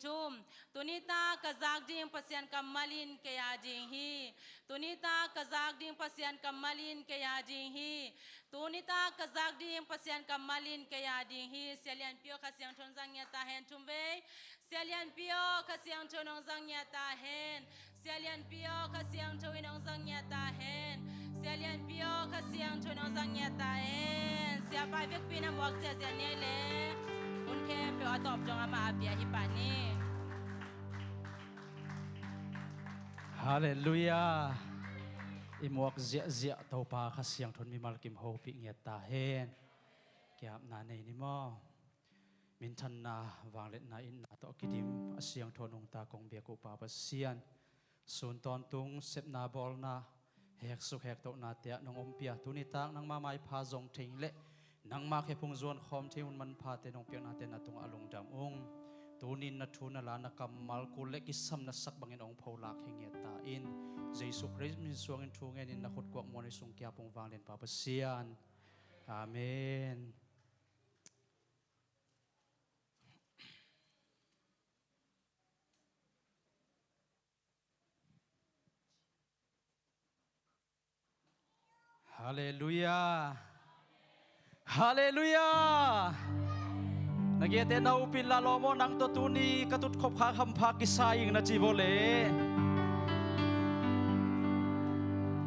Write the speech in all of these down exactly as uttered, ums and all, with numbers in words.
Thum. Tuni tak ka zak ding Pasian kammal in kei a ding hi. Tuni tak ka zak ding Pasian kammal in kei a ding hi. Tuni tak ka zak ding Pasian kammal in kei a ding hi. Sia Lianpi aw, Kha Siangtho in zang ngiat ta hen. Thum vei. Sia Lianpi aw, Kha Siangtho in hong zang ngiat ta hen. Sia Lianpi aw, Kha Siangtho in hong zang ngiat ta hen. Sia Lianpi aw, Kha Siangtho in hong zang ngiat ta hen. Siapa i vekpi in a muak ziahziah ni ei le. Hun khempeuh a tawp dong amah a pia hi pah ni. Halleluiah. I muak ziahziah Topa Kha Siangtho in mimal kim hopih ngiat ta hen. Kiapna nei ni maw? Minthanna, vangliatna, itna tawh kidim a siangtho nungta kong biak uh Pa Pasian, sun tawntung sepna bawlna, heksuk hektohnate ah nong ompia, tuni tak nangma maipha zong thei leh nangma khephung zuan khawm thei hun manphate nong piaknate na tungah a lungdam ung. Tunin na thu na la na kammal kul le kisam na sak bangin hong pholak hi ngiat ta in, Jesu Khrist min suangin thu ngenin na khutkuak muan i sung kiap ung, vanglian Pa Pasian. Amen. Halleluiah. Halleluiah. Na giate na upin la lawm aw, nang tawh tuni ka tutkhop khak hampha kisa ing na ci vawh le.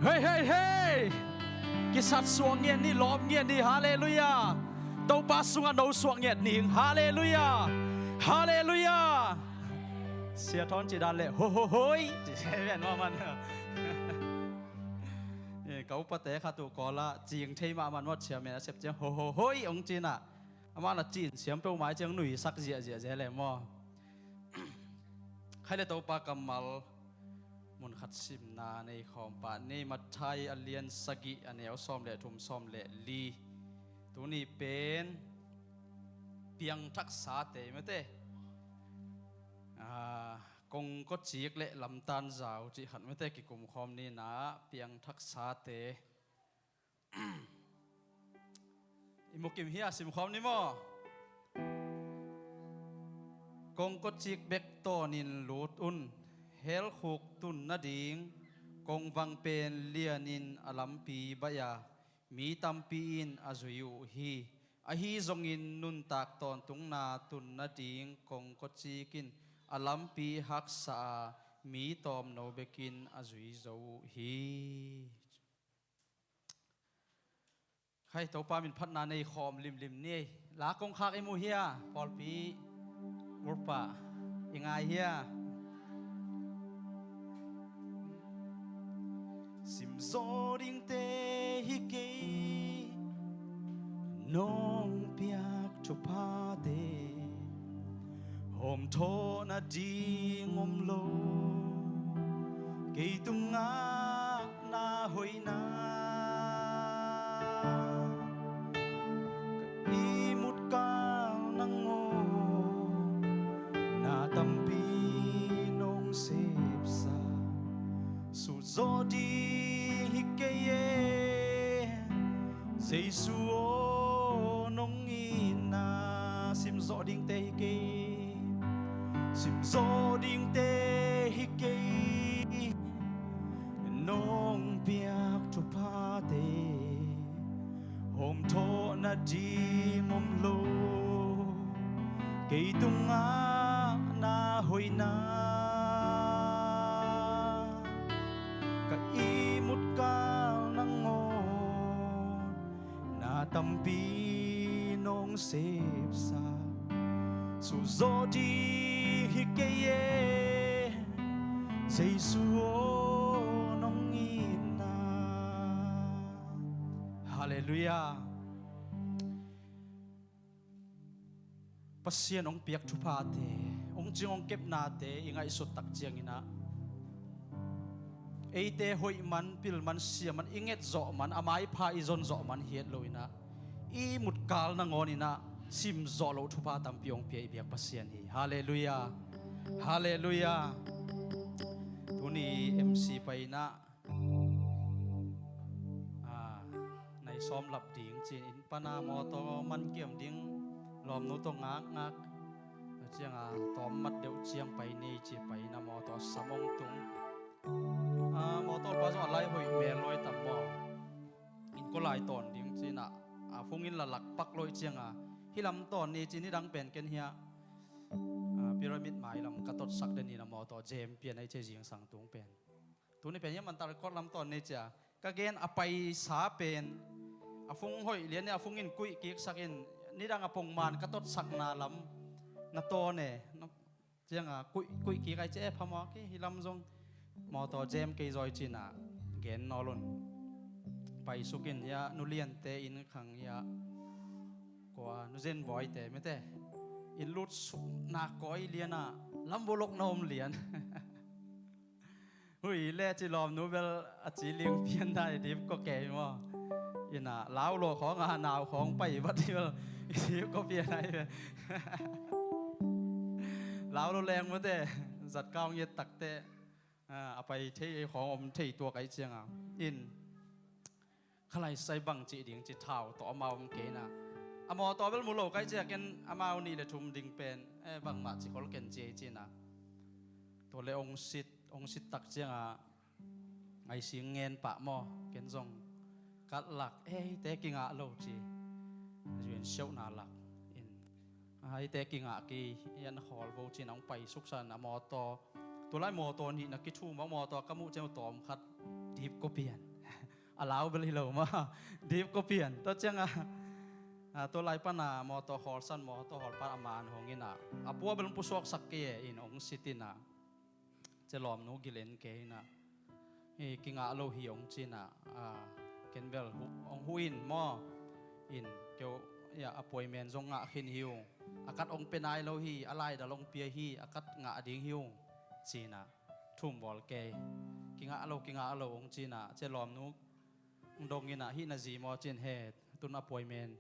Hei, hei, hei. Kisat suak ngiat ni, lawm ngiat ni. Halleluiah. Topa sungah no suak ngiat ni. Halleluiah. Halleluiah. Sia Thawn ci dan le ho ho hoi ci se ven maw man. Eh, ka upate khat uh Kawl ah cing thei mahmah maw, chairman a sep ciang ho ho hoi hong ci-in ah, amah na cin siam peuhmah ciang nuisak ziahziah zel e maw. Khai le Topa kammal mun khat simna nei khawm pah ni. Matthai a lian sagih a neu sawm le thum, sawm le li. Tuni pen piangthaksate mate, ah, kongkawcik le lamtanzau cih khat mate kikum khawm ni. Na piangthaksate i mukim hi a, simkhawm ni maw? Kongkawcik bek tawnin lut un. Helkhuk tun nading kongvang pen lianin a lampi baih a, mi tampi in a zui uh hi. Ahi zongin nuntak tawntungna tun nading kongkawcik in a lampi haksa a, mi tawmno bekin a zui zo uh hi. Khai Topa min phatna nei khawm limlim ni. La kongkhak i mu hia? Pawlpi group ah i ngai hia? Simzawh dingte hi kei, nong piak thuphate hawmthawh nading om lo, kei tungah na hoihna. Ka ihmut kal nangawn na tampi nong sepsa, sutzawh ding hi kei e. Jesu aw, nong itna simzawh dingte hi kei, simzawh dingte hi kei. Nong piak thuphate hawmthawh nading om lo, kei tungah na hoihna. Ka ihmut kal nangawn na tampi nong sepsa, sutzawh ding hi kei e. Jesu aw, nong itna. Halleluiah. Pasian hong piak thuphate, hong cing hong kepnate i ngaihsut tak ciangin ah, eite hoih man, pil man, sia man, i nget zawh man, a maipha i zon zawh man hi het lo-in ah, i ihmut kal nangawnin ah sim zawh loh thupha tampi hong pia i biak Pasian hi. Halleluiah. Halleluiah. Tuni M C pa-in ah, ah, nai sawm lap ding ci-in, inn pan a mawtaw man kiam ding, lawmnu tawh ngakngak, cianga tawm mat deuh ciang pai ni ci pai na mawtaw sam hong tung. A, mawtaw pa zong a lai hoih mel lawi tam maw? In kua lai tawn ding cinah a phung in la lak pak lawi cianga hih lam tawn ni ci, nidang pen ken hiah a, pyramid mai lam ka totsak den in a mawtaw jem pian ai ci zingsang tung pen. Tuni pen hiah man ta record lam tawn ni cia ka gen a paisa pen a phung hoih lian ni a phung in kuih kiksak in nidang a pongman ka totsakna lam na tawn e. Cianga kuih, kuih kik ai ci e phamawk hi, hih lam zong mawtaw jem kei zawi cinah gen nawl un. Paisuk in hiah nuliante inn khang hiah kua nuzen bawite mete in lut sukna kawi lianah lam bolok na om lian. Hui le ci lawmnu bel a ci ling pian na i dip kua kei maw? Ina lau lo khawng a nau khawng pai vat hi bel i dip kua pian ai ve. Lau lo leng mate zat kaung yet takte a pai thei ei khawng om thei tua kai cianga in khalai sai bang cih ding ci thau tawh amau om keina. A mawtaw bel mu lo kai cia ken amau nih le thum ding pen e bangmah ci khol ken ci ei cina. Tua le ong sit ong sit tak cianga ngaising ngen pah maw ken zong kat lak e hite kingah lo ci. Zuin siauhna lak in a hite kingah ki ian khawl vo cina ong pai suksan a mawtaw. Tulai mawtaw nihna kithum a mawtaw ka muh ciang tawm khat dip kua pian. A lau bel hi lo ma dip kua pian tua cianga. Tua lai pana mawtaw khawlsan mawtaw hawl pan a man hong ina a pua bel pusuaksak kei e in hong sit ina. Cia lawmnu gil en kei ina hi kingah lo hi hong cina. Ken bel hong hu in maw in keu a puai men zong ngah khin hi ung. A kat hong pe nai lo hi a laidal hong pia hi a kat ngah ding hi ung cina. Thum bawl kei kingah lo kingah lo hong cina cia lawmnu dong ina hih na zi maw cin he tun a puai men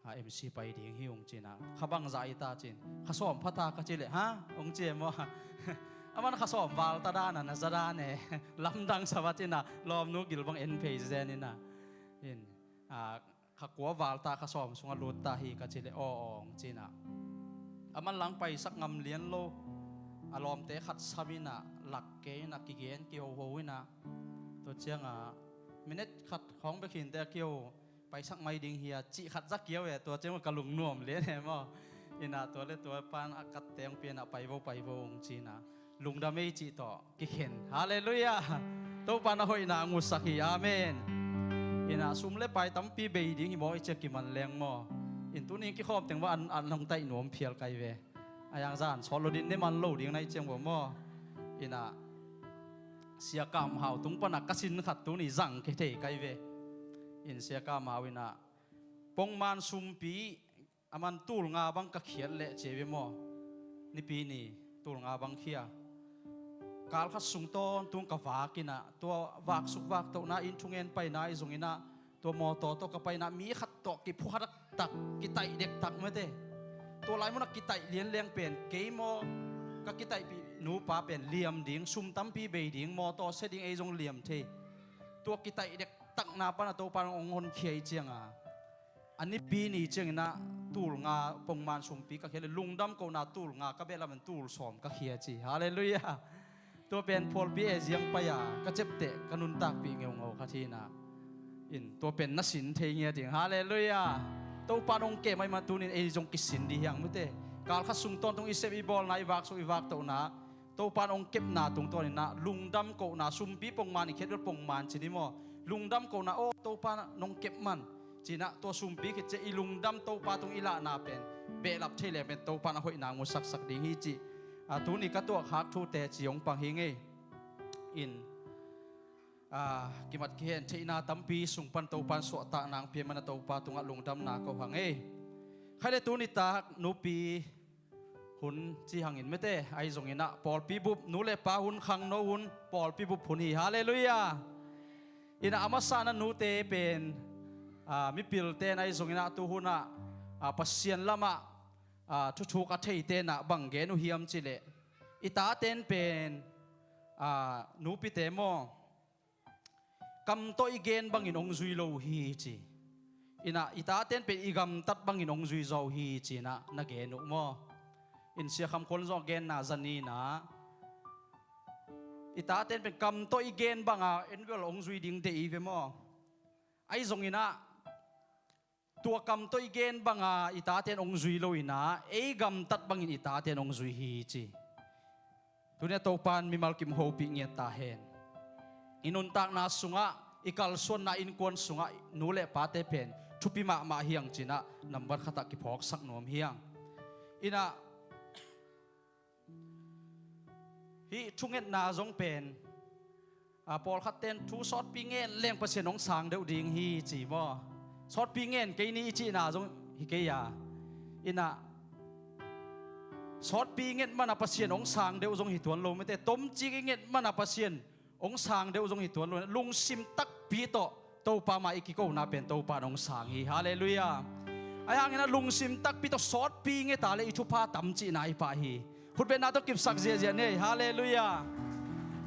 a M C pai ding hi hong cina kha bang zah i ta cin kha sawm phata ka ci leh ha hong ci e maw? A man kha sawm val ta dana na za dan e lamdang sa va cina lawmnu gil bang en phei zen ina in a kha kua val ta kha sawm sunga lut ta hi ka ci leh aw aw hong cina. A man lang paisak ngam lian lo a lawmte khat sam ina lak kei ina kigen kihoho ina tua cianga minute khat khawng bek hinte a kiho paisak mai ding hi a cih khat za kiau e tua ciang ka lungnuam lian e maw? Ina tua le tua pan a katte hong pianah pai vo pai vo hong cina lungdam ei cih tawh kikhen. Halleluiah. Topa na hoihna a ngusak hi. Amen. Ina sum le pai tampi bei ding hi maw i cia kiman leng maw? In tuning kikhawm teng va an an hong taih nuam phial kai ve. A yang zan sawt lo din ne man lo ding na i ciang vo maw? Ina Sia Kam Hau tung pana ka sin khat tuni zang kei thei kai ve. In Sia Kam Hau ina pongman sumpi a man tul nga bang ka khiat leh cia ve maw? Nipi ni tul nga bang khia kal khat sung tawntung ka vak ina tua vaksuk vaktohna in thungen paina i zong ina tua mawtaw tawh ka paina mi khat tawh kiphuakha taktak kitaih dektak mate. Tua lai munah kitaih lianleng pen kei maw ka kitaihpih nupa pen liam ding sum tampi bei ding mawtaw sia ding ei zong liam thei. Tua kitaih dektakna pana Topa nong hong honkhia i cianga a nipi ni cianginah tul nga pongman sumpi ka khia le lungdam kohna tul nga ka behlap in tul sawm ka khia ci. Halleluiah. Tua pen phualpi e ziang pai-a ka cepteh ka nuntakpih ngeungeu khat hinah in tua pen na sin thei ngia ding. Halleluiah. Topa nong kem ahi mah tunin ei zong kisin dih hiang mute. Kal khat sung tawntung i sep i bawlna i vaksuk i vaktohna Topa nong kepna tungtawninah lungdam kohna sumpi pongman i khetbel pongman cin hi maw? Lungdam kohna aw Topa nong kep man cinah tua sumpi khit ciah i lungdam Topa tung i lahna pen behlap thei leng pen Topa na hoihna ngu saksak ding hi cih. A tuni ka tuahkhak thute ci hong pang hi ngei. In a kimat kihen theihna tampi sung pan Topa in suahtakna ang pia mana Topa tungah lungdamna ko hang ei. Khaile tuni tak nupi hun ci hangin mete ahi zonginah pawlpi bup nu le pa hun khangno hun pawlpi bup hun hi. Halleluiah. Inah a masana nute pen a mipilten ahi zonginah tu hunah a Pasian lamah a thuthuk a theitenah bang gen uh hiam cileh i taten pen a nupite maw kam tawh i gen bangin hong zui lo uh hi ci. Inah i taten pen i gamtat bangin hong zui zaw uh hi cinah na gen uh maw? In Sia Kham Khual zong a genna zaninah i taten pen kam tawh i gen banga en vel hong zui ding deih i ve maw? Ahi zonginah tua kam tawh i gen banga i taten hong zui loinah ei gamtat bangin i taten hong zui hi ci. Tunia Topan mimal kim hopih ngiat ta hen. I nuntakna sungah, i kalsuanna innkuan sungah nu le pate pen thupi mahmah hiang cinah nambat khatah kiphawksak nuam hiang. Inah hih thungetna zong pen a, pawlkhat ten thu sawtpi ngen leng Pasian hong sang deuh ding hi ci maw? Sawtpi ngen kei ni i cihna zong hi kei a. Inah sawtpi nget mana Pasian hong sang deuh zong hi tuan lo mete, tomcik i nget mana Pasian hong sang deuh zong hi tuan lo. Lungsim takpi tawh Topa mah i kikona pen Topa in hong sang hi. Halleluiah. Ahi hanginah lungsim takpi tawh sawtpi ngeta le i thupha tam cihna hi pah hi. Khutbetna tawh kipsak ziahziah nei. Halleluiah.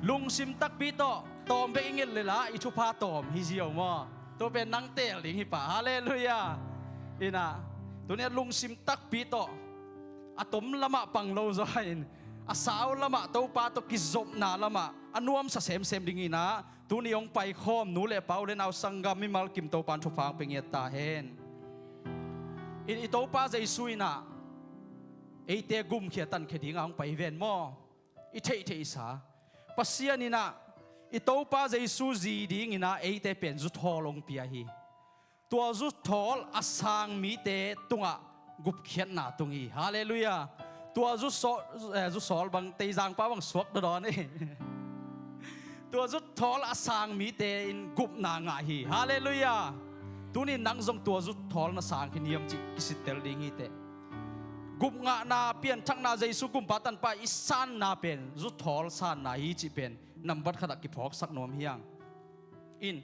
Lungsim takpi tawh tawm bek i nget lela i thupha tawm hi ziau maw? Tua pen nang teel ding hi pah. Halleluiah. Inah tunia lungsim takpi tawh a tom lamah pang lo zaw in a sau lamah Topa tawh kizopna lamah a nuamsa semsem dinginah tuni hong paikhawm nu le pa u le nau sanggam mimal kim Topan thupha hong pia ngiat ta hen. In i Topa Jesu inah eite gumkhia tankhia dinga hong pai hi ven maw? I theihtheihsa Pasian inah i Topa Jesu zi dinginah eite pen zuthawl hong pia hi. Tua zuthawl a sang mite tungah gupkhiatna tung hi. Halleluiah. Tua zusawl, eh, zusawl bang teizangpa bang suak dawdawn hi. Tua zuthawl a sang mite in gupna ngah hi. Halleluiah. Tunin nang zong tua zuthawl na sang khin hiam cih kisittel ding hi teh. Gupngahna, pianthakna, Jesu gumpa tanpa i sanna pen zuthawl sanna hi cih pen nambat khatah kiphawksak nuam hiang. In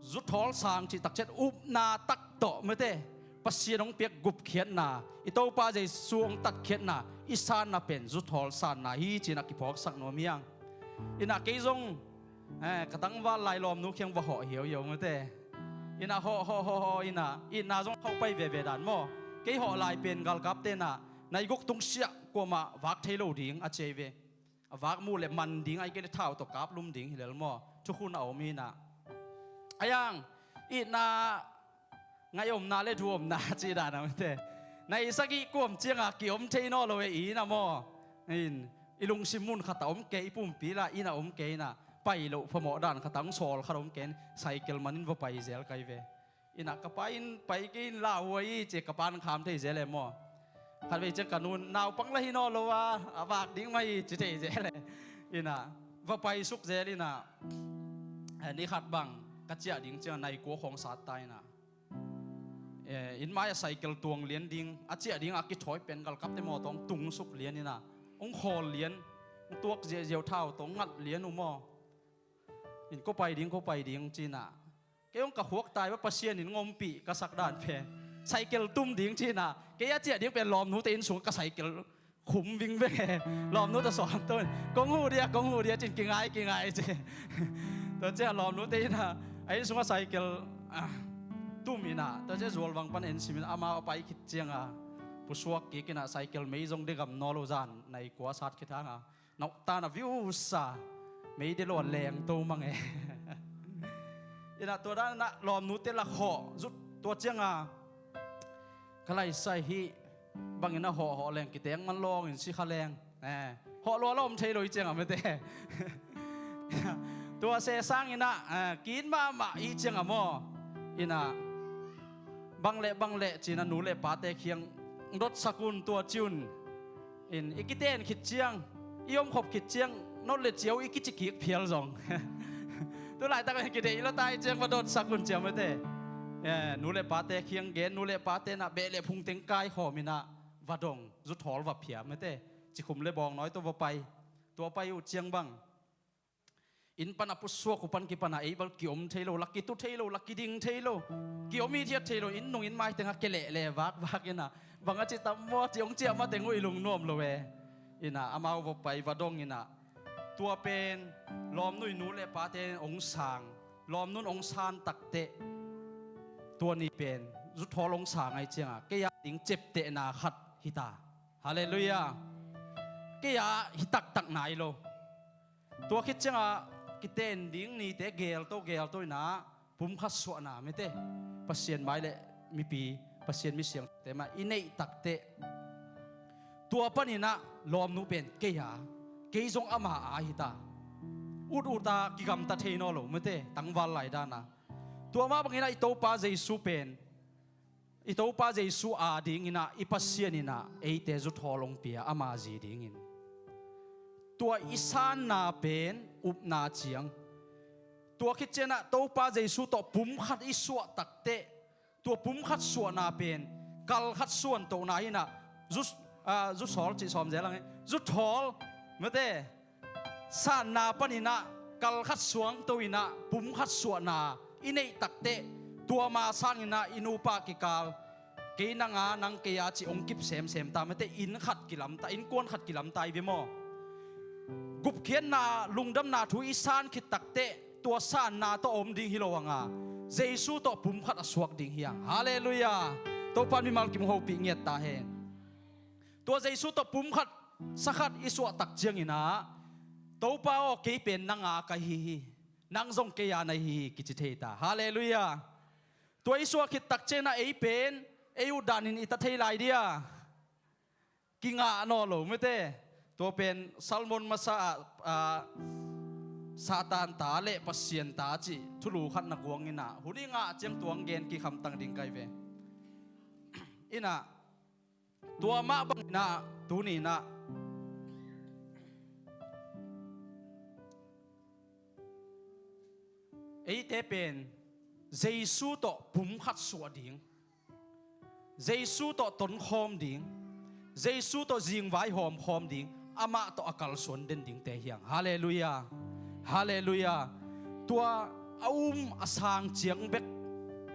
zuthawl sang cih takciat upna tak tawh mete Pasian hong piak gupkhiatna, i Topa Jesu hong tatkhiatna i sanna pen zuthawl sanna hi cinah kiphawksak nuam hiang. Inah kei zong, eh, ka tangval lai lawmnu khiang va hawh hiauhiau mete. Inah hawh hawh hawh hawh inah itna zong khauh pai veve dan maw? Kei hawh lai pen galkap tenah naiguk tungsiah kuamah vak thei lo ding a ciai ve. A vak muh le man ding, ai kei le thau tawh kaplum ding hi lel maw? Thukhun a om hinah. Ayang itna ngaihomna le duhomna cih dan a mete. Nai sagih kuam cianga kiom thei naw lo e ina maw? In i lungsim mun khatah om kei, i pumpi la ina om kei inah pai loh phamawh dan khatah hong sawl khat om kei in cycle manin va pai zel kai ve. Inah ka pa in pai kei in lauhuai i ci ka pa in kham thei zel e maw? Khatvei ciang ka nun naupang la hi naw lo a, a vak ding mah i ci thei zel e. Inah va pai suk zel inah, eh, ni khat bang ka ciah ding ciang nai kua khawng sat ta inah, eh, inn mai a cycle tuang lian ding a ciah ding a kithawi pen galkapte mawtaw hong tung suk lian inah hong khawl lian, hong tuak ziahziau thau tawh hong ngat lian uh maw? In kua pai ding, kua pai ding cinah kei hong ka khuak tai va Pasian in ngompih ka sak dan pen cycle tum ding cinah kei a ciah ding pen lawmnute inn sungah ka cycle khum vingveng e. Lawmnu tawh sawm to in kong hu dia, kong hu dia cin kingai kingai ci. Tua ciah lawmnute inah a inn sungah cycle, ah, tum inah tua ciah zualvang pan en simin amau a pai khit cianga pusuak kik inah cycle mei zong de gam naw lo zan nai kua sat khit hanga nauhtan a viusa mei de lo a leng to mang e. Inah tua danah lawmnute la khawh zut tua cianga ka laisai hih bangin a hawhhawh leng kiteng man lawngin si kha leng, eh, hawh lua la om thei lo i cianga mete. Tua se sanginah, eh, kin mahmah i cianga maw? Inah bang leh bang leh cinah nu le pate khiang dotsak un tua ci un. In i kiten khit ciang, i omkhop khit ciang not le ciau i kici kik phial zong. Tu laitak le kideih lo tai ciang va dotsak un ciam mete. Eh, nu le pate khiang gen, nu le pate inah beh le phung teng kaikhawm inah va dong, zuthawl va phia mete. Cikhum le bawngnawi tawh va pai. Tua pai uh ciang bang inn pan a pusuak uh pan kipana ei bal kiom thei lo, la kitu thei lo, la kiding thei lo, kiom hithiat thei lo, inn nung inn mai tengah keleh le vakvak inah bang a ci tam maw ci hong ciah mateng uh i lungnuam lo e. Inah amau va pai va dong inah tua pen lawmnui nu le pate hong sang, lawmnun hong san takteh tua ni pen zuthawl hong sang ahi cianga kei a ding ciaptehna khat hita. Halleluiah. kei a hi taktak nai lo. Tua khit ciangah kiten ding nite gelto gelto inah pumkhat suahna mite, Pasian mai le mipi, Pasian mi siangthote mah i neih takteh, tua paninah lawmnu pen kei a, kei zong ama a hita. Ut uta kigamta thei naw lo mite, tangval lai dana. Tua mah banginah i Topa Jesu pen, i Topa Jesu a dinginah i Pasian inah eite zuthawl hong pia ama zi dingin. Tua i sanna pen upna ciang. Tua khit cianah Topa Jesu tawh pumkhat i suah takteh, tua pumkhat suahna pen kalkhat suantohna inah zu, ah, zu sawl cih sawm zel ang e. Zu thawl, mate, sanna paninah kalkhat suangto inah pumkhat suahna i neih takteh, tua ma sanginah i nupa kikal, kei nang a, nang kei a cih hong kip semsem ta, mate, inn khat kilamta, innkuan khat kilamta i ve maw? Gupkhiatna, lungdamna thu i san khit takteh, tua sanna tawh om ding hi lo hanga, Jesu tawh pumkhat a suak ding hi hang. Halleluiah. Topa mimal kim hopih ngiat ta hen. Tua Jesu tawh pumkhat sakhat i suahtak cianginah, Topa aw, kei pen nang a ka hi hi, nang zong kei a na hi hi, kici thei ta. Halleluiah. Tua i suah khit tak cianginah ei pen ei utdanin i ta thei lai dia? Kingah naw lo mite. Tua pen sermon masa ah, ah, Satan ta le Pasian ta cih thulu khat na guanginah hun i ngah ciang tuang gen kikhamtang ding kai ve. Inah, tua mah banginah tuninah eite pen Jesu tawh pumkhat suah ding, Jesu tawh tonkhawm ding, Jesu tawh zingvai hawmkhawm ding, amah tawh a kalsuan den dingte hi hang. Halleluiah. Halleluiah. Tua a um a sang ciang bek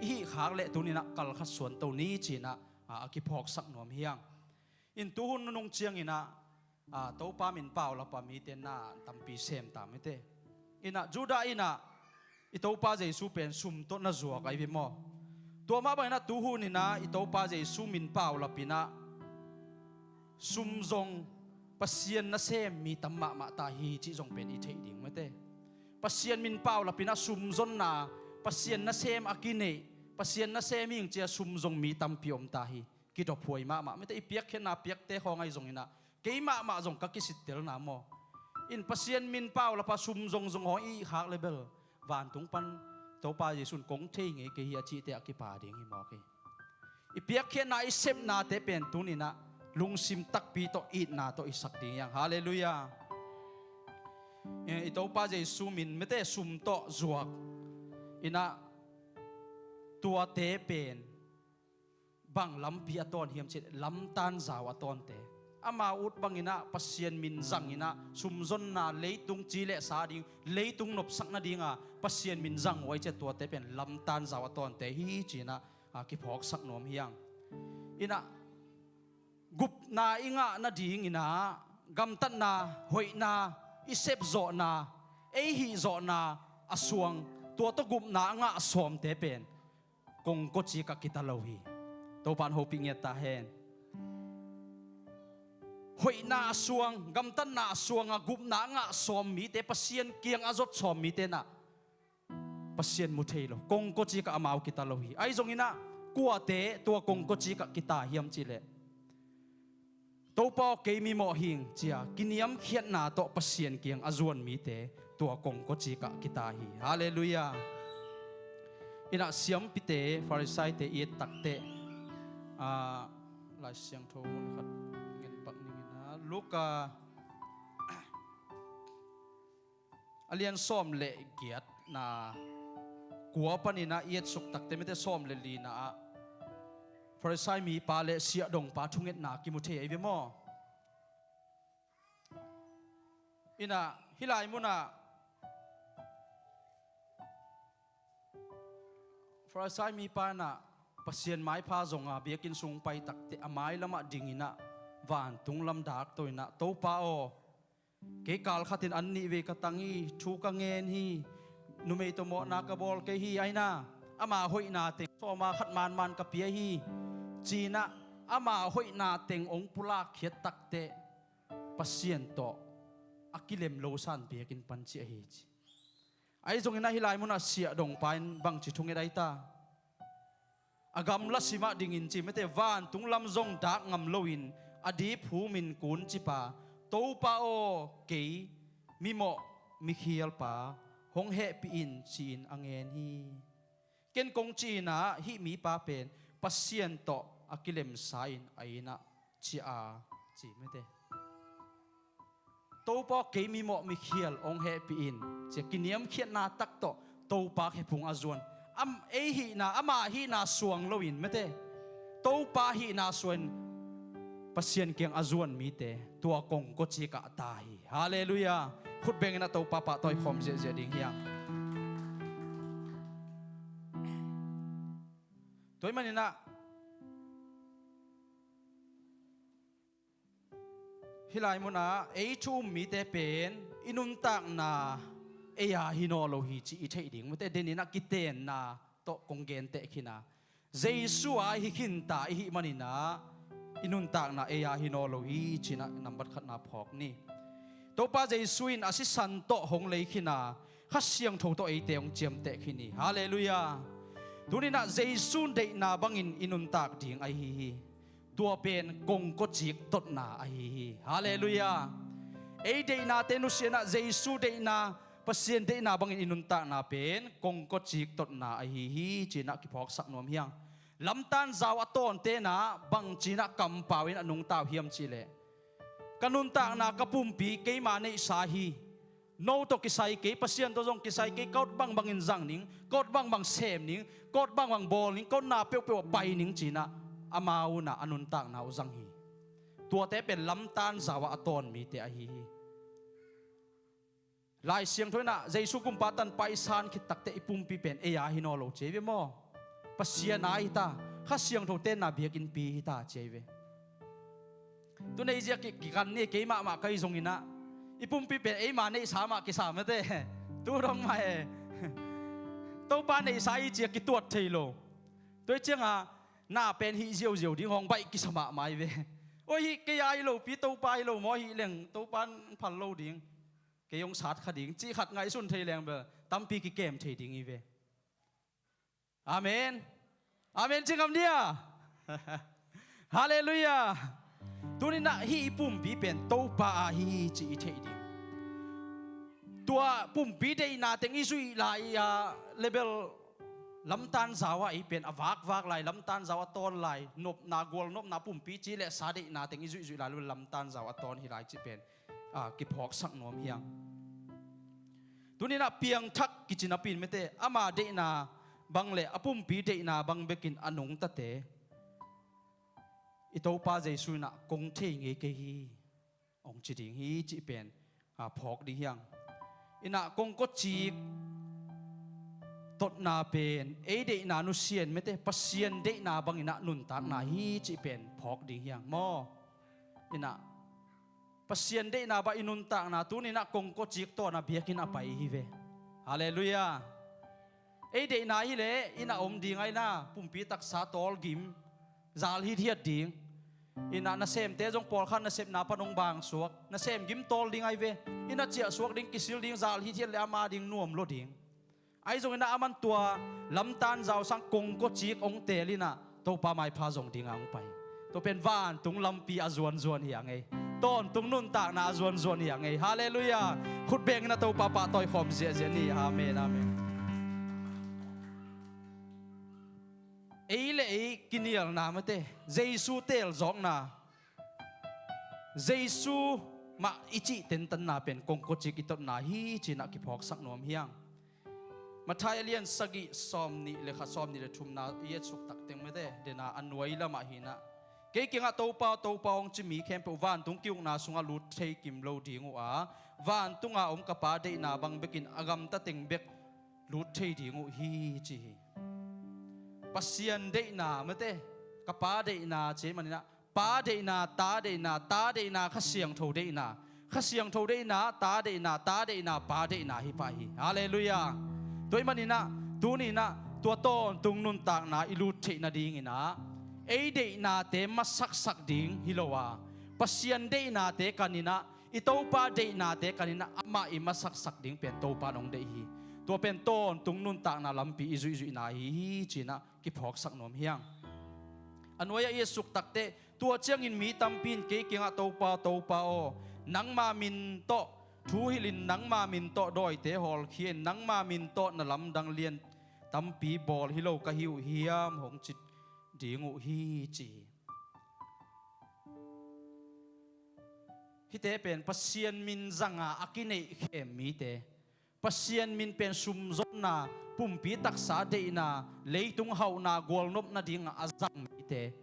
i hih khak leh tuninah kalkhat suanto ni cinah, a, a kiphawksak nuam hi hang. In tuhun nunung cianginah, a, Topa min paulap a mite na tampi sem ta mite. Inah Judah inah i Topa Jesu pen sum tawh na zuak a i ve maw? Tua mah banginah tuhuninah i Topa Jesu min paulapinah sum zong Pasian nasem mi tam mahmah ta hi cih zong pen i theih ding mite. Pasian min paulapinah sum zonna, Pasian nasem a kineih, Pasian nasem hing cia sum zong mi tampi om ta hi. Kidophuai mahmah mite, i piakkhiatna piakte khawng ahi zonginah kei mahmah zong ka kisittelna maw? In Pasian min paulapa sum zongzong hawng i khak le bel vantung pan Topa Jesu in kong thei ngei kei hi a cihte a kipa ding hi mawk hi. I piakkhiatna i sepnate pen tuninah lungsim takpi tawh itna tawh i sak ding hi hang. Halleluiah. Eh, i Topa Jesu min mite sum tawh zuak inah tuate pen bang lampi a tawn hiam cih leh lamtan zau a tawnte. Amau ut banginah Pasian min zanginah sumzonna, leitung ci le sa ding, leitung nopsak nadinga Pasian min zang uh ahi ciah tuate pen lamtan zau a tawnte hi cinah, a, kiphawksak nuam hi hang. Inah gupna i ngah nadinginah gamtatna, hoihna, i sepzawhna, ei hihzawhna a suang, tua tawh gupna a ngah sawmte pen kongkocikah kita lo hi. Topan hopih ngiat ta hen. Hoihna a suang, gamtatna a suanga gupna a ngah sawm mite, Pasian kiang a zot sawm mite nah Pasian mu thei lo, kongkocikah amau kita lo hi. Ahi zonginah kuate tua kongkocikah kita hiam cihleh Topa aw, kei mimawh hing cia kiniamkhiatna tawh Pasian kiang a zuan mite tua kongkocikah kita hi. Halleluiah. Inah siampite, Farisaite i et takteh, a, Lai Siangtho mun khat ngen pak ninginah Luka a lian sawm le giatna kua paninah i etsuk takte mite sawm le lina ah Farisai mipa le siahdongpa thungetna kimu thei ahi ve maw? Inah hih lai munah Farisai mipa inah Pasian maipha zonga biakinn sung pai takteh a mailamah dinginah vantung lam dakto inah, Topa aw, kei kal khatin an nih vei ka tang hi, thu ka ngen hi, numei tawh mawhna ka bawl kei hi, aina ama hoihna teng sawma khat manman ka pia hi, cinah ama hoihna teng hong pulak khiat takteh Pasian tawh a kilem lo san biakinn pan ci ahi ci. Ahi zongin ah hih lai munah siahdongpa in bangci thunget ahi ta? A gamla simah dingin ci mete, vantung lam zong dak ngam loin a diphumin kun cipa, Topa aw, kei mimawh mikhialpa hong hehpih in, ci-in a ngen hi. Ken kong ci-in ah hih mipa pen Pasian tawh a kilemsa in a innah ciah a ci mete. Topa aw, kei mimawh mikhial hong hehpih in, ci-a kiniamkhiatna tak tawh Topa khephung a zuan. Am, ei hihna, ama hihna suang loin mete, Topa hihna suanin Pasian kiang a zuan mite tua kongkawcik ah ta hi. Halleluiah. Khut bengin ah Topa pahtawi khawm ziahziah ding hiam? Tua ahih manin ah hih lai munah ei thu um mite pen i nuntakna ei a hi nawn lo hi cih i theih ding. Mate, denin ah kitenna tawh kong genteh khin a, Jesu a hi khinta i hih manin ah i nuntakna ei a hi nawn lo hi ci-in ah nambat khatna phawk ni. Topa Jesu in a sisan tawh hong lei khin a, Kha Siangtho tawh eite hong ciamteh khin hi. Halleluiah. Tunin ah Jesu deihna bangin i nuntak ding ahi hi. Tua pen kongkawcik totna ahi hi. Halleluiah. Ei deihnate nusia-in ah Jesu deihna, Pasian deihna bangin i nuntakna pen kongkawcik totna ahi hi ci-in ah kiphawksak nuam hiang. Lamtan zau a tawnte in ah bangci-in ah kampau in a nungta uh hiam cih leh, ka nuntakna, ka pumpi keima neihsa hi. No tawh kisai kei, Pasian tawh zong kisai kei, ka ut bangbangin zang ning, ka ut bangbang sem ning, ka ut bangbang bawl ning, ka utna peuhpeuh ah pai ning ci-in ah amau in ah a nuntakna uh zang hi. Tuate pen lamtan zau ah a tawn mite ahi hi. Lai Siangtho in ah Jesu kumpa tanpa i san khit takteh i pumpi pen ei a hi nawn lo ci hi ve maw? Pasian a hi ta, Kha Siangtho tenna biakinnpi hi ta ci hi ve. Tu nei zia ki, kikan ni, kei mahmah ka hi zongin ah i pumpi pen eima neihsa mah kisa mate. Tu dong mah e. Topa neihsa hi ci-a kituat thei lo. Tua hi ciangah na pen hih ziauziau ding hong baih kisa mahmah hi ve. Oi, hih kei a hi lopi, Topa hi lo maw, hih leng Topa in phal lo ding, kei hong sat kha ding cih khat ngaihsun thei leng bel tampi kikem thei ding hi ve. Amen. Amen ci ngam dia? Halleluiah. Tunin ah hih i pumpi pen Topa a hi hi cih i theih ding. Tua pumpi deihna teng i zuih lai a, level lamtan zau ah ei pen a vakvak lai, lamtan zau a tawn lai, nopna, gual nopna, pumpi ci leh sa deihna teng i zuihzuih lai, level lamtan zau a tawn hi lai cih pen a, kiphawksak nuam hiang. Tunin ah piangthak kici napi-in mate, ama deihna bang le a pumpi deihna bang bekin a nungtate i Topa Jesu in ah kong thei ngei kei hi, hong ci ding hi cih pen a, phawk ding hiang. In ah kongkawcik totna pen ei deihna nusia-in mate, Pasian deihna bangin ah nuntakna hi cih pen phawk ding hiang maw? In ah Pasian deihna bang i nuntakna tunin ah kongkawcik tawh na biakinn a pai hi ve. Halleluiah. Ei deihna hi leh in ah om ding ahi na, pumpi taksa tawlgim, zal hithiat ding. In ah nasemte zong pawlkhat nasepna pan hong bangsuak, nasem gim tawl ding ahi ve. In ah ciahsuak ding, kisil ding, zal hithiat leh ama ding nuam lua ding. Ahi zongin ah aman tua lamtan zau sang kongkawcik hong teel in ah Topa maipha zong dingah hong pai. Tua pen vantung lampi a zuanzuan hi a ngei. Tawntung nuntakna a zuanzuan hi a ngei. Halleluiah. Khut bengin ah Topa pahtawi khawm ziahziah ni. Amen, amen. Ei le ei kinialna mate, Jesu teelzawkna, Jesu mah i cih tentanna pen kongkawcik i totna hi ci-in ah kiphawksak nuam hiang. Matthai a lian sagih, sawmnih le khat, sawmnih le thumna i etsuk takteng mate, dena a nuai lamah hi-in ah, kei kiangah Topa, Topa hong ci mi khempeuh vantung ki-ukna sungah lut thei kim lo ding uh a, vantunga om ka Pa deihna bang bekin a gamta teng bek lut thei ding uh hi ci hi. Pasian deihna mate, ka Pa deihna ci manin ah, Pa deihna, Ta deihna, Ta deihna, Kha Siangtho deihna, Kha Siangtho deihna, Ta deihna, Ta deihna, Pa deihna hi pah hi. Halleluiah. Tua ahih manin ah tunin ah tua tawntung nuntakna i lut theih nadingin ah ei deihnate masaksak ding hi lo a, Pasian deihnate kaninah, i Topa deihnate kaninah amah i masaksak ding pen Topa in hong deih hi. Tua pen tawntung nuntakna lampi i zuihzuihna ahi hi cinah kiphawksak nuam hiang. A nuai-ah i et suk takteh, tua ciangin mi tampi in kei kiangah, "Topa, Topa aw, nangma min tawh thu hilhin, nangma min tawh dawite hawlkhia-in, nangma min tawh na lamdang lian tampi bawl hi lo ka hi uh hiam?" hong ci ding uh hi, ci hi. Hihte pen Pasian min zanga a kineihkhem mite, Pasian min pen sumzonna, pumpi taksa deihna, leitung hauhna gualnop nadinga a zang mite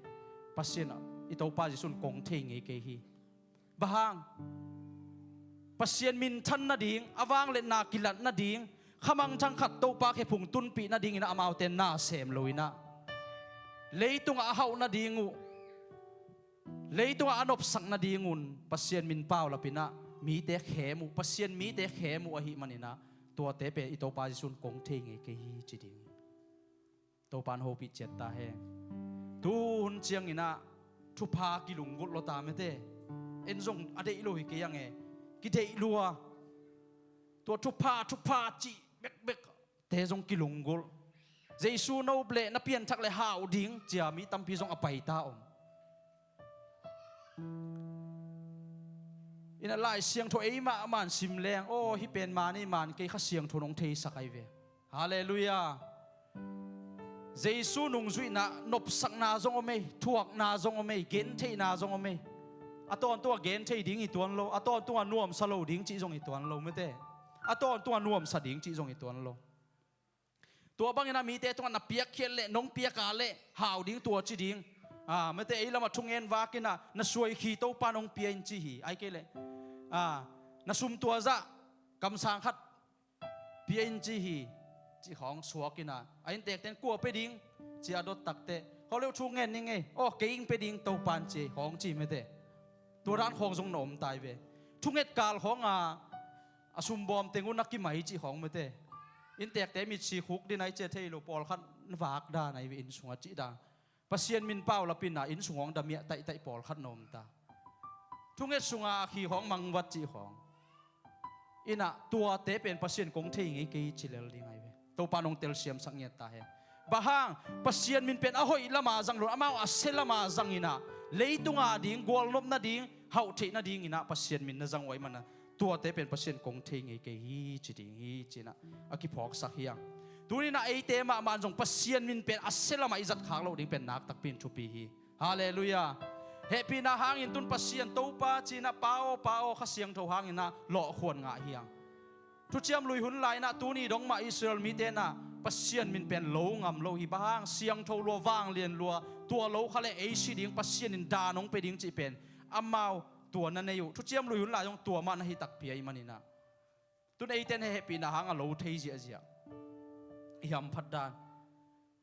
Pasian, i Topa Jesuh in kong thei ngei kei hi. Bang hang? Pasian minthan nading, a vangliatna kilat nading, khamangthang khat Topa khephung tunpih nadingin amaute na sem loinah, leitungah a hauh nading uh, leitungah a nopsak nadingun Pasian min paulapinah mite khem uh, Pasian mite khem uh ahih maninah, tuate pen i Topa Jesuh in kong thei ngei kei hi, ci ding hi. Topa in hopih ciat ta hen. Tu hun cianginah thupha kilunggulh lo ta mete. En zong a deih lo hi kei ang e. Kideih lua. Tua thupha, thupha cih bekbek te zong kilunggulh. Jesu nop le na pianthak le hau ding cia mi tampi zong a paita om. Inah Lai Siangtho ei mahmah in sim leng, aw, hih pen man ei man kei, Kha Siangtho in hong theisak ahi ve. Halleluiah. Jesu nungzuihna nopsakna zong om ei, thuakna zong om ei, gentheihna zong om ei. A tawntung a genthei ding hi tuan lo, a tawntung a nuamsa lo ding cih zong hi tuan lo mete. A tawntung a nuamsa ding cih zong hi tuan lo. Tua banginah mite tungah na piakkhiat leh, nong piaka leh hau ding, tua ci ding. A, mete ei lamah thungen vakinah na suaikhi Topa nong pia in ci hi. Ai kei leh, a, na sum tua zah kamsang khat pia in ci hi, cih khawng suakinah, a inntekten kua pia ding ci a dot takteh, hawleu thu ngen ning ei, aw, kei ing pia ding Topa in ci ei khawng ci mete. Tua dan khawng zong na om tai ve. Thunget kal khawnga a sumbawm teng un a kimai cih khawng mete. Inntekte mitsi khuk din ai cia thei lo, pawlkhat na vak dan ai ve, inn sungah cih dan. Pasian min paulapinah inn sung hong damiah taihtaih pawlkhat na om ta. Thunget sunga a khi khawng mangvat cih khawng. Inah tuate pen Pasian kong thei ngei kei ci lel ding ai ve. Topa nong telsiamsak ngiat ta hen. Bang hang? Pasian min pen a hoih lama zang lo, amau a sia lama zanginah leitunga ding, gualnop nading, hauh theih nadinginah Pasian min na zang uh ahih mana, tuate pen Pasian kong thei ngei kei hi ci ding hi, cinah a kiphawksak hiang. Tuninah eite mahmah zong Pasian min pen a sia lamah i zatkhak loh ding pen naktakpi in thupi hi. Halleluiah. Hehpihna hangin tun Pasian Topa cinah, Pa aw, Pa aw, Kha Siangtho hanginah lawhkhuan ngah hiang. Thuciam Lui hun lai-inah tuni dong mah Israel mite inah Pasian min pen lo ngam lo hi. Bang hang? Siangtho lua, vanglian lua, tua lo kha le ei si ding, Pasian in dan hong pia ding cih pen amau tua na nei uh. Thuciam Lui hun lai zong tua mah na hi takpi ahih maninah, tun eite in hehpihna hanga lo thei ziahziah i hamphat dan.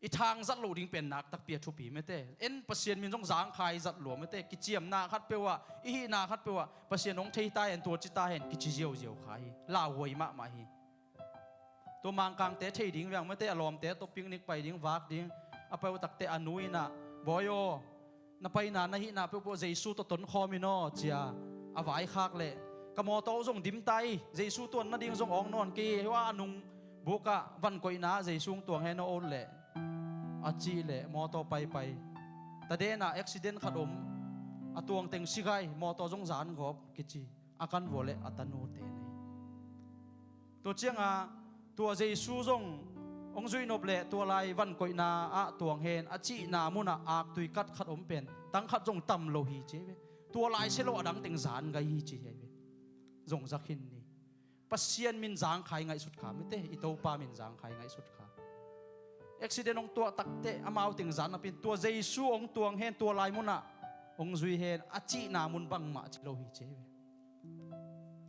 I thang zat loh ding pen naktakpi a thupi mete. En Pasian min zong zangkhai zat lua mete. Kiciamna khat peuhah, i hihna khat peuhah Pasian hong thei ta hen, tua ci ta hen, kici ziauziau kha hi. Lauhuai mahmah hi. Tua Mangkangte thei ding veng mete, a lawmte tawh picnic pai ding, vak ding. A pai uh takteh a nu inah, Bawi aw, na paina na hihna peuhpeuh Jesu tawh tonkhawm in aw, cia a vaikhak leh, ka mawtaw uh zong dim ta hi, Jesu tuan nading zong awng nawn kei hi. Hua a nung bukah van koihna Jesu hong tuang hen aw, ol leh, a cih leh mawtaw paipai. Tadenah accident khat om, a tuangteng sigai, mawtaw zong zan gawp kici. A kan vua leh a tanute nei. Tua cianga tua Jesu zong hong zuihnop leh tua lai van koihna ah tuang hen, a cihna munah aktui kat khat om pen tang khat zong tam lo hi ci hi ve. Tua lai sia lo a dangteng zan gai hi ci hi ve. Zong za khin ni. Pasian min zangkhai ngaihsut kha mete, i Topa min zangkhai ngaihsut kha. Accident hong tuah takteh amau teng zan napin tua Jesu hong tuang hen, tua lai munah hong zui hen, a cihna mun bangmah ci lo hi ci hi ve.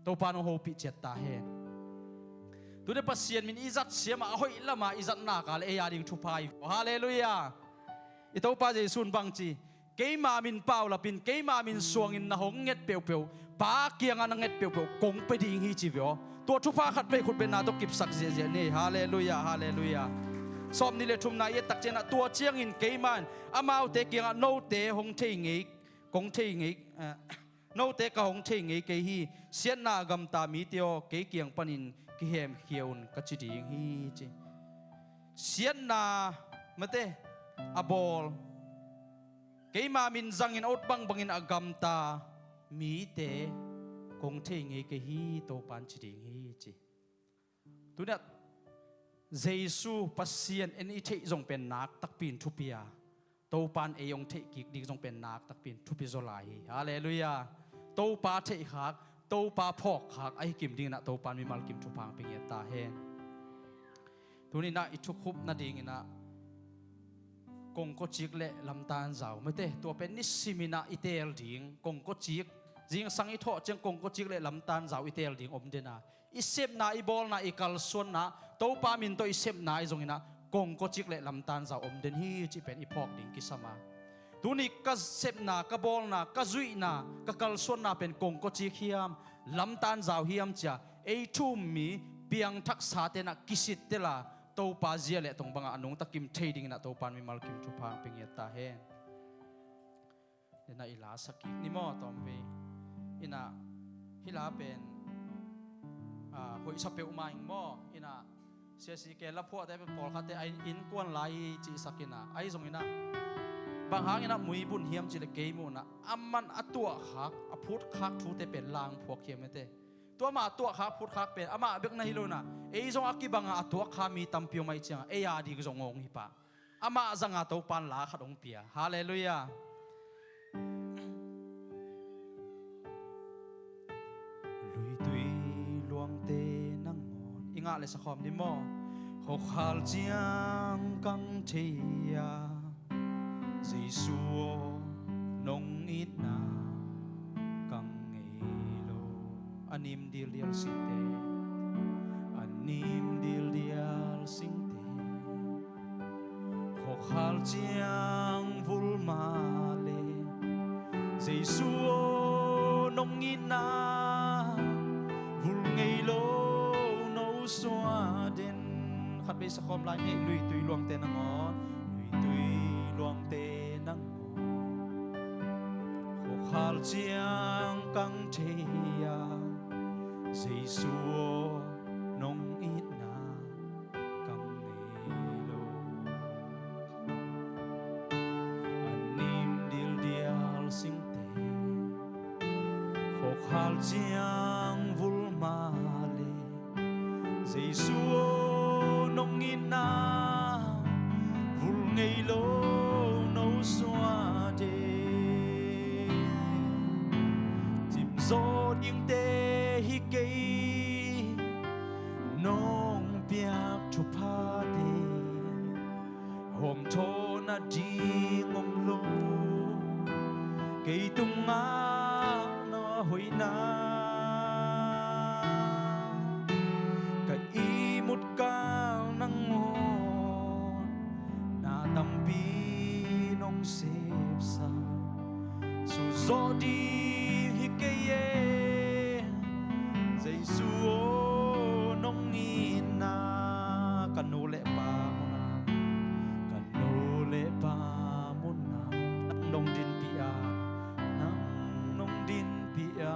Topa nong hopih ciat ta hen. Tute Pasian min i zat siamah a hoih lamah i zat nak a le ei a ding thupha hi. Halleluiah. I Topa Jesu in bang ci, keima min paulapin, keima min suangin na hong nget peuhpeuh, Pa kiangah na nget peuhpeuh kong pia ding hi ci ve aw. Tua thupha khat vei khutbetna tawh kipsak ziahziah ni. Halleluiah, halleluiah. Sawm nih le thumna i et tak ciangah, tua ciangin keima in amaute kiangah note hong thei ngei, kong thei ngei, eh, Note ka hong thei ngei kei hi. Siatna a gamta mite aw, kei kiang panin kihemkhia un, ka ci ding hi, ci. Siatna mate a bawl, keima min zangin a ut bangbangin a gamta mite kong thei ngei kei hi, Topa'n ci ding hi, ci. Tuni-ah Jesu Pasian en i theih zong pen nak takpi in thupi a, Topa'n ei hong theih kik ding zong pen nak takpi in thupi zaw lai hi. Halleluiah. Topa theihkhak, Topa phawkkhak ahi kim dinginah Topa'n mimal kim thupha hong pia ngiat ta hen. Tuni-inah i thukhup nadinginah kongkocik le lamtanzau mate, tua pen nisiminah i teel ding, kongkocik, zingsang i thawh ciang kongkocik le lamtanzau i teel ding om dena, i sepna, i bawlna, i kalsuanna, Topa min tawh i sepna ahi zonginah kongkocik le lamtanzau om den hi, cih pen i phawk ding kisam a. Tuni ka sepna, ka bawlna, ka zuihna, ka kalsuanna pen kongkocik hiam, lamtanzau hiam cia ei thu-um mi piangthaksate inah kisittel a, Topa zia le tong bangah a nungta kim thei dinginah Topa'n mimal kim thupha hong pia ngiat ta hen. Inah i la sa kik ni maw, tawmvei. Inah hih la pen, ah, hoihsa peuhmah ing maw. Inah siasi ke la phuahte pen pawlkhatte a innkuan lai hi cihsak inah, ahi zonginah bang hanginah muibun hiam cih le kei muhnah aman a tuahkhak, a phutkhak thute pen langphuak hiam mate. Tua amah a tuahkhak, phutkhak pen amah bek na hi lo inah, ei zong a kibanga a tuakkha mi tampi om ahih ciangah ei a ding zong hong hi pah. Amah zanga Topa'n la khat hong pia. Halleluiah. Luitui luangte nangawn, i ngah le sakhawm ni maw. Khuakhal ciang kang thei a, Jesu aw, nong itna kang ngei lo. A nim dildial singte, a nim dildial singte, khuakhal ciang vul mah le, Jesu aw, nong itna vul ngei lo, no suah den. Khatvei sakhawm lai ni. Luitui luangte nangawn, luitui luangte nangawn, khuakhal ciang kang thei a, Jesu aw, nong itna kang ngei lo. A nim dildial singte, khuakhal ciang vul mah le, Jesu aw, nong itna vul ngei lo, no suah den. Cimzaw dingte hi kei, nong piak thuphate, hawmthawh nading om lo. Kei tungah na hoihna, ka ihmut kal nangawn na tampi nong sepsa. Suhzawh ding hi kei e, Jesu aw, nong itna. Ka nu le pa munah, ka nu le pa munah nang nong dinpih a, nang nong dinpih a,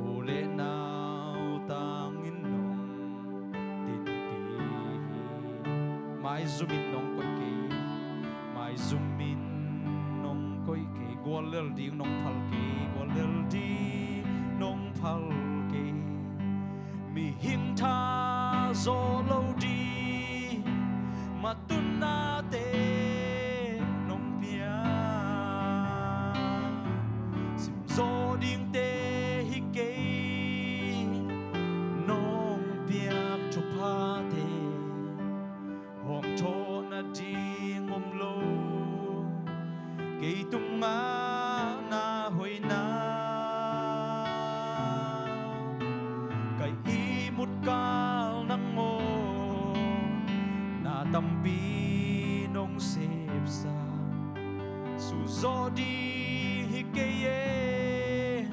u le nau tangin nong dinpih hi. Maizumin nong koih kei, maizumin nong koih kei, guallel ding nong phal kei, guallel ding nong phal kei. Mihing tha zawh lo ding matunnate nong pia. Simzaw dingte hi kei, nong piak thuphate, hawmthawh nading om lo. Kei tungah na hoihna, ka ihmut kal nangawn na tampi nong sepsa. Suhzawh ding hi kei e,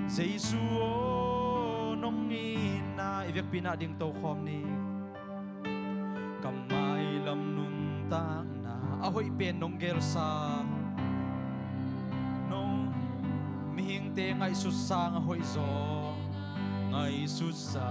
Jesu aw, nong itna. I vekpi-in ah ding tokhawm ni. Ka mailam nuntakna a hoih pen nong gelsa, nong, Ngaihsut sang a hoih zaw. Ngaihsut sang